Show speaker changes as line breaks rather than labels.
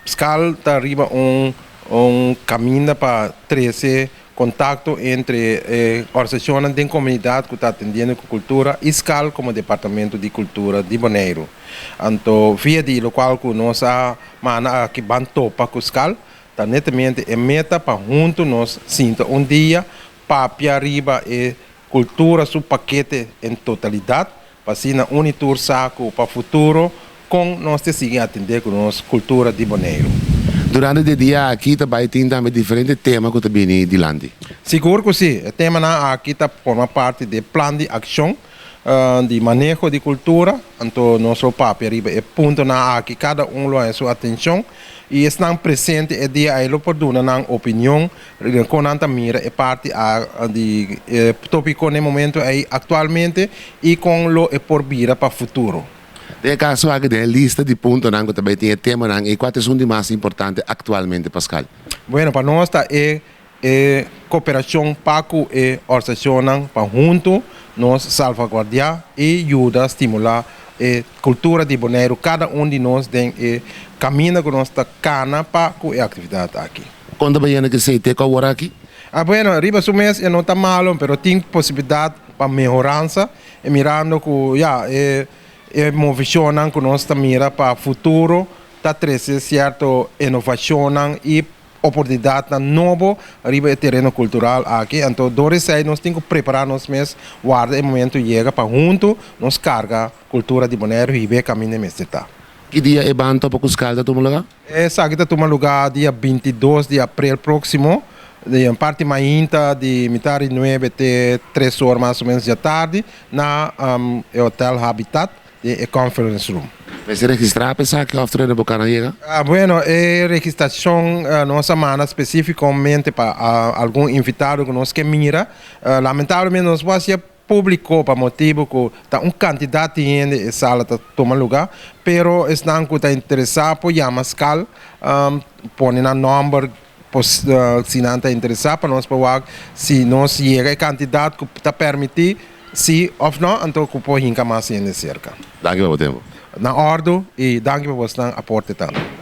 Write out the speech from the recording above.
Skal ta riba un kaminda pa trese kontakto entre e organisashonnan den komunidat ku ta atendiendo ku kultura i Skal komo departamento di kultura di Boneiru. Anto via di lokual ku nos a manda aki ban topa ku Skal ta netamente e meta pa huntu nos sinta un dia papia riba e kultura su pakete en totalidat pa asina uni tur sa ku pa futuro kon nos ta sigui atendé ku nos kultura di Boneiru.
Durante di e dia aki ta bai tin tambe diferente tema ku ta bini dilanti.
Sigur ku si. E temanan aki ta forma parti di e plan di akshon di maneho di kultura. Anto nos lo papia riba e puntonan aki, kada un lo haña su atenshon i esnan presente e dia ei lo por duna nan opinion Kon nan ta mira e parti di e topiko na e momento ei aktualmente i kon lo e por bira pa futuro?
Den e kaso aki den e lista di puntonan ku ta bai tin e temanan ei, kua ta esun di mas importante aktualmente, Pascal?
Bueno, pa nos ta e e koperashon pa ku e organisashonnan pa huntu nos salvaguardiá i yuda stimulá e kultura di Boneiru, kada un di nos den e kaminda ku nos ta kana pa ku e aktividat aki.
Kon ta bayendo ki esei te ku awor aki?
A Bueno, riba su mes e no ta malo, pero tin posibilidat pa mehoransa, e mirando ku ya e e movishonnan ku nos ta mira pa futuro ta trese sierto inovashonnan i oportunidatnan nobo riba e tereno kultural aki. Anto dor esei nos tin ku prepará nos mes warda e momento yega pa huntu nos karga kultura di Boneiru hib'é kaminda e mester ta.
Ki dia e ban topa ku skal ta tuma lugá?
Esaki ta tuma lugá dia 22 di aprel próksimo, di parti mainta di mitar di nuebe te tres or mas o ménos di atardi na e Hotel Habitat den e conference room.
Mester registrá pa esaki òf trae na bo kana yega?
Bueno, e registrashon nos a manda spesífikamente pa algun invitado ku nos ke mira. Lamentablemente nos por hasié Públiko pa motibu ku ta un kantidat di hende e sala ta tuma lugá, pero esnan ku ta interesá por yama skal, pone nan nòmber si nan ta interesá pa nos por wak si nos yega e kantidat ku ta pèrmití si òf nò, anto ku por hinka mas hende serka.
Danki pa bo tempu.
Na òrdu i danki pa bosnan aporte tambe.